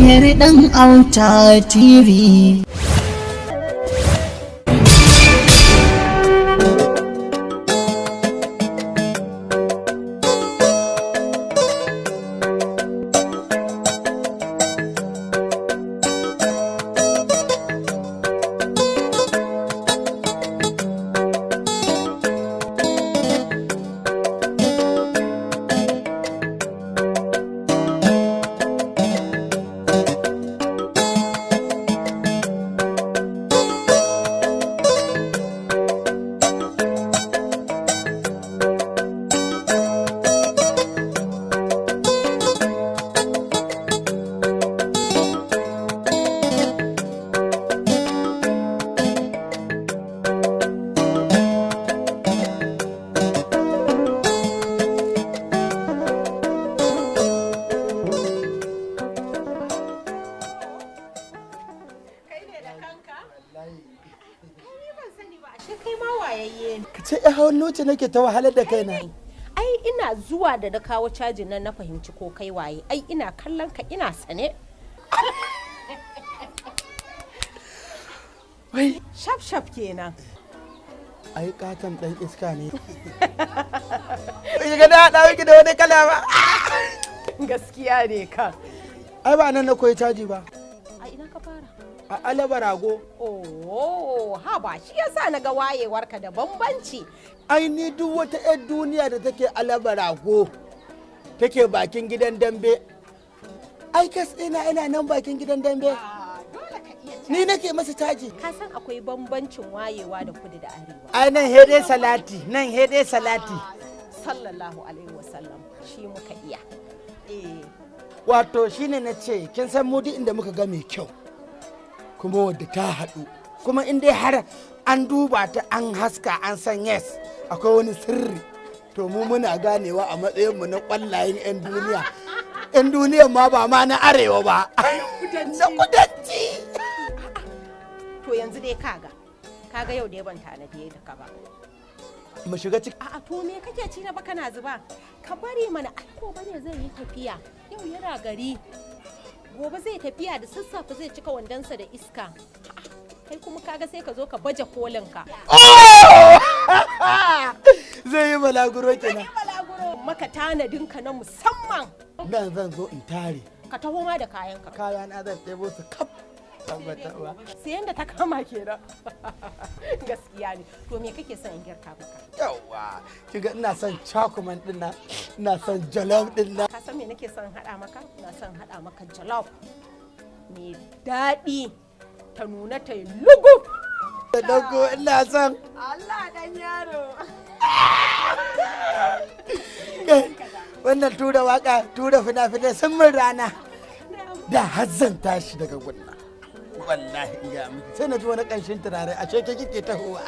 Tashar Ɗan Auta TV. Ce hawan noce nake ta wahalar da kaina. Ai ina zuwa da na kawo cajin nan na fahimci ko kai waye. Ai ina kallon ka ina sane. Wai shaf shaf kenan. Ai katon dan iska ne. Ai ga da da miki da wani kala ba. Gaskiya ne ka. Ai ba nan na koyi caji ba. A ina ka fara? A Alaba Rago. Oh, ha ba shi yasa na ga wayewarka da bambanci. Ai ni duk wata 'yar duniya da take Alaba Rago take bakin gidan dambe. Ai kas ina nan bakin gidan dambe. Dole ka iya Ni nake masa caji. Ka san akwai bambancin wayewa da kudu da arewa. Ai nan hede salati, nan hede salati. Sallallahu alaihi wasallam shi muka iya. Eh. Wato shine na ce kin san mu duk inda muka ga mai kyau. Kuma wadda ta haɗu kuma in dai har an duba ta an haska an san yes akwai wani sirri to mu muna ganewa a matsayinmu na ƙwallayen 'yan duniya, 'yan duniyan ma ba ma na arewa ba, na kudanci. To yanzu dai kaga yau dai ban tanadi da ka ba. Mu shiga ciki. A'a, to me kake ci na baka na zuba? Ka bari mana, ai ko bane zai yi tafiya yau, yana gari, gobe zai tafiya da sassafe, zai cika wandonsa da iska. Kai kuma kaga sai ka zo ka baje kolinka. Zai yi balaguro kenan. Balaguro maka tanadin ka na musamman. Nan zan zo in tare. Ka taho ma da kayanka. Kaya na zan ɗebo su kaf, tabbatarwa. Sai yanda ta kama kenan. Gaskiya ne. To me kake son in girka maka? Yawa, kiga ina son cakuman din nan, ina son jollof din nan. Ka san me nake son hada maka? Ina son hada maka jollof mai daɗi, ta nuna ta yi lugub. Da dauko ina son. Allah dan yaro. Wannan tura waka, tura fina-finai sun min rana. Da har zan tashi daga gunna. Wallahi in ga miki sai na ji wani ƙanshin turare, a ce ke kike tahowa.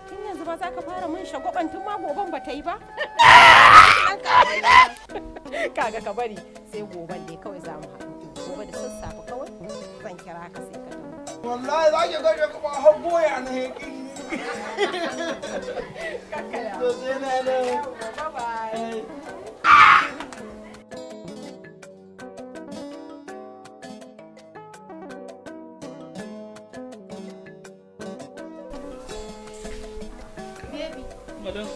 Tun yanzu ba za ka fara mun shagwaban tun ma goben ba ta yi ba. Kaga ka bari sai goben dai kawai za mu haɗu. Gobe da sassafe kawai zan kira ka sai ka taho. Wallahi za ki gaje kuma har goya na heƙi. To sai na dawo. Bye bye. Baby, Madam,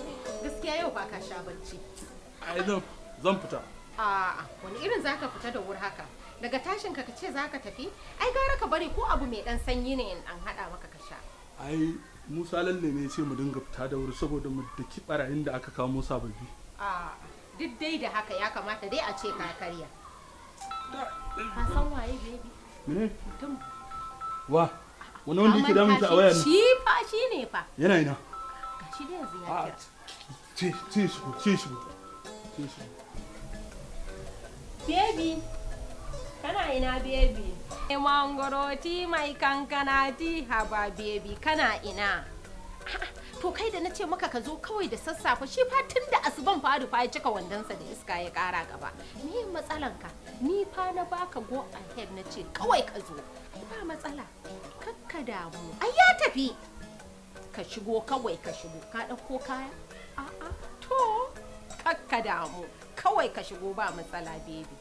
gaskiya yau ba ka sha bacci. Ai zan fita. A'a, wani irin zaka fita da wuri haka? Daga tashin ka ce zaka tafi? Ai gara ka bari ko abu mai dan sanyi ne in an hada maka ka sha. Ai Musa lalle ne ya ce mu dinga fita da wuri saboda mu daki barayin da aka kamo sababbi. A'a, duk dai da haka ya kamata dai a ce ka karya. Ka san waye, baby? Mene? Mutum. Wa? Wani wanda yake damun ki a waya ne? Shi fa shi ne fa. Yana ina? Gashi dai yanzu ya A kira. ce ce shigo, ce shigo. Ce shigo. Baby, kana ina, baby? Mangoro ti mai kankana ti, haba baby, kana ina? A'a, to kai da na ce maka ka zo kawai da sassafe, shi fa tun da asuban fa fa ya cika wandonsa da iska ya kara gaba. Me matsalanka? Ni fa na baka go ahead na ce kawai ka zo. Ai ba matsala. Kakka damu. Ai ya tafi. Ka shigo kawai, ka shigo. Ka ɗauko kaya? A'a, to kakka damu. Kawai ka shigo, ba matsala baby.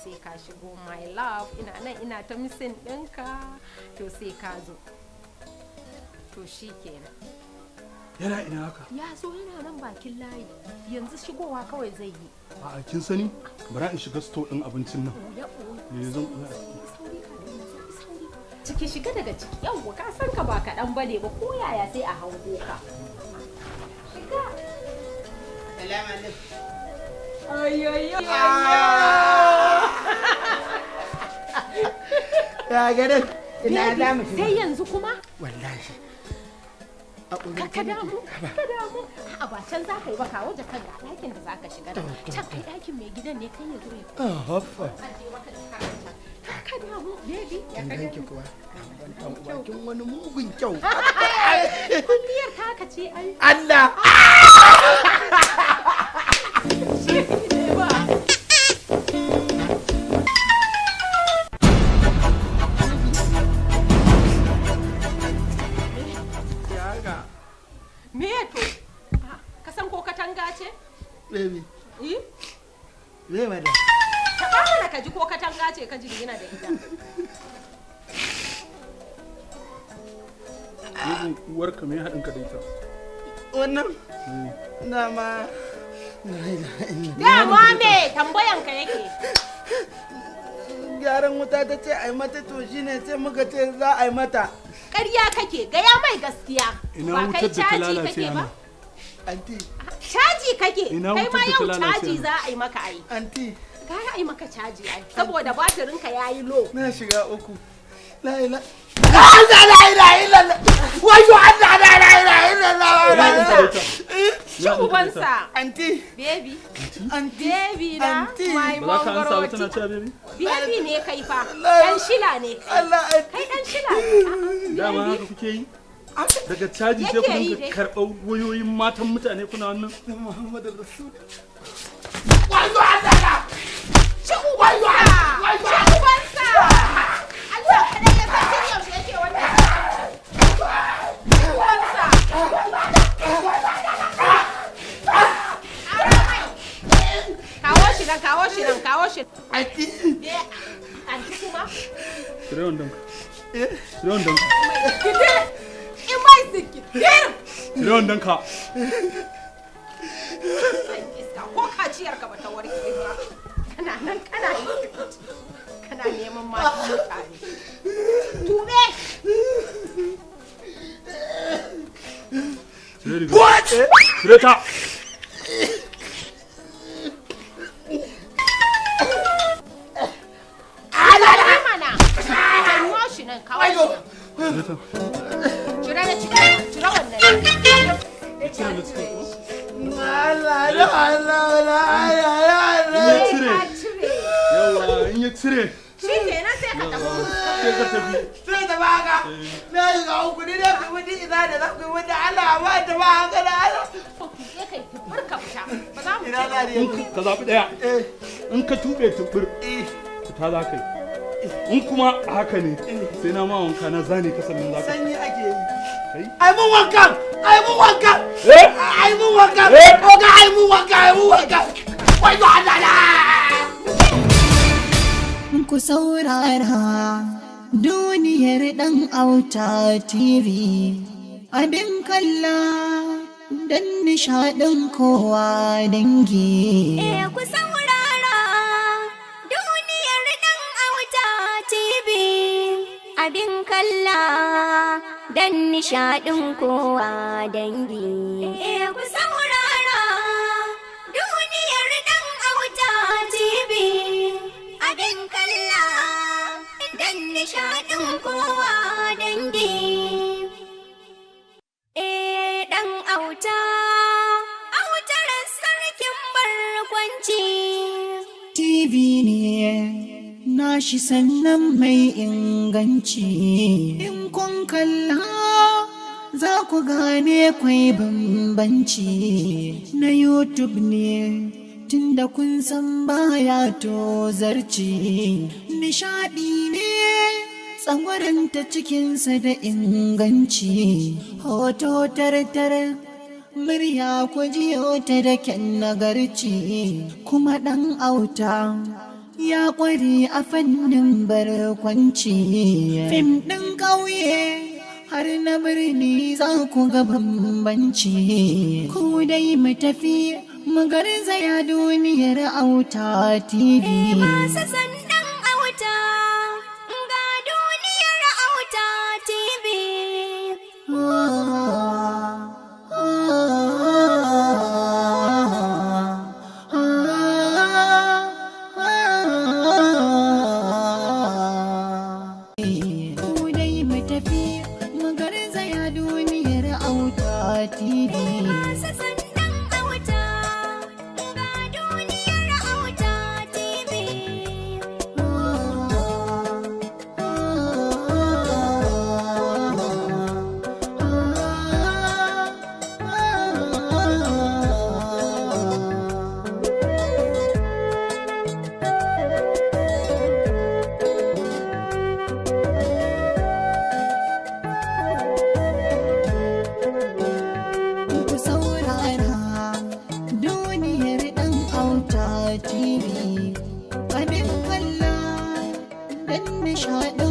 sai ka shigo, my love. Ina nan ina ta missing ɗinka. To sai ka zo. To shi kenan. Yana ina haka? Ya zo, yana nan bakin layi, yanzu shigowa kawai zai yi. A'a, kin sani, bara in shiga store din abincin nan. Ya. Eh, zan Sauri ka daina, sauri. Ciki, shiga daga ciki. Yawwa, ka san ka ba kaɗan bane ba, ko yaya sai a hango ka. Shiga. Salamu alaikum. Ayoyo. Ya garin, ina za mu shiga? Sai yanzu kuma? Wallahi. A Ka ƙoƙarce ka nake. damu, ka damu. A'a, ba can za ka yi ba, kawo jakan, ga ɗakin da za ka shiga nan. Can kai ɗakin mai gidan ne, kai ya zo ya Ah, hoffa. aje maka jaka a can. Ka damu, baby. Ya Kin ka ganki gani? kuwa. Ban uwa, kin wani mugun kyau. Kwalliyar taka ce ai. Allah. Ne ba. Ya ga. Me to? Ah, ka san ko katanga ce? Baby, Eh? me mana? Taɓa mana ka ji ko katanga ce ka jingina da ita. Mugun uwarka, me haɗin ka da ita? Wannan dama. La ilaha illallah. Dama me tambayan ka yake? Gyaran wuta ta ce a yi mata, to shine sai muka ce za a yi mata. Ƙarya kake, gaya mai gaskiya. Ina Ba kai wutar da ta caji lalace kake ba? ana? Anti, Caji kake. Ina Kai wutar ma da ta yau lalace caji ana? za a yi maka ai. anti, Gara a yi maka caji ai. Saboda batirinka ya yi low. Na shiga uku. La ilaha Allah, la ilaha illallah. Wayo Allah, la ilaha illallah. Me haɗin ka da ita? Shi ubansa. Anti, Baby. anti, Baby na. Anti. My Ba za ka ansa ba tana mangoro. cewa baby? Baby ne kai fa. Allah. Dan shila ne kai. Allah, anti. Kai dan shila ne. A'a, Dama baby. haka kuke yi? Daga caji sai Yake ku yi dinga dai. karɓar wayoyin matan mutane kuna wannan? Muhammadu Rasul. Wayo Allah la. Ci ubansa. Ci ubansa. Allah kaɗai ya san tun yaushe yake wannan. Ubansa. Ara mai. Kawo shi nan, kawo shi nan, kawo shi. Anti. Me? Anti kuma? Cire wandon ka. Cire wandon ka. Kidir. In mai zikidir. Cire wandon ka. San iska, ko kaciyar ka bata warke ba. Kana nan kana yi. Kana neman matan mutane. Tube. Cire riga. Cire ta. Ana mana. Janyo shi nan, kawo shi nan. Cire ta. Cire na ciki, cire wannan. Cire na ciki. Allah, Allah, Allah, Allah, Allah. In ya Sai cire. ka cire. Yawa, in ya cire. Shi kenan, sai ka tafi. Sai ka tafi. Sai ta baka. Na shiga uku, ni dai ku wani ina da za ku yi wani Allah ba ta ba haka da Allah. Ko tuɓe kai tubur ka fita. Ba za mu Ina ce za ni In yanzu? ka zaɓi ɗaya. Eh, In ka tuɓe tuɓur, eh. fita za ka yi. In kuma haka ne, sai na ma wanka na zane ka, sannan za ka. Sanyi ake yi. Kai? Ai mun wankan! Ai mun wankan! Eh? Ai mun wankan! Eh? Oga, ai mun wankan! Ai mun wankan! Wayo Allah la! Ku saurara duniyar ɗan auta TV, abin kalla don nishaɗin kowa dangi. Eh, ku saurara duniyar ɗan auta TV, abin kalla dan nishaɗin kowa dangi. Eh, ku saurara duniyar ɗan auta TV, abin kalla dan nishaɗin kowa dangi. Eh, ɗan auta, autar sarkin barkwanci. TV ne nashi, sannan mai inganci. In kun kalla za ku gane kwai bambanci. Na YouTube ne, tunda kun san baya to zarci. Nishaɗi ne tsagwaranta cikinsa da inganci. Hoto tar-tar, murya ku jiyo ta da kyan nagarci. Kuma ɗan auta Ya ƙware a fannin barkwanci. Fim ɗin ƙauye har na birni za ku ga bambanci. Ku dai mu tafi mu garzaya duniyar Auta TV. Masu san ɗan auta, ga duniyar Auta TV. Ku dai mu tafi mu garzaya duniyar Auta TV. Masu san ɗan auta, ga duniyar Auta TV. Ku saurara duniyar ɗan Auta TV. Abin kalla dan nishaɗi.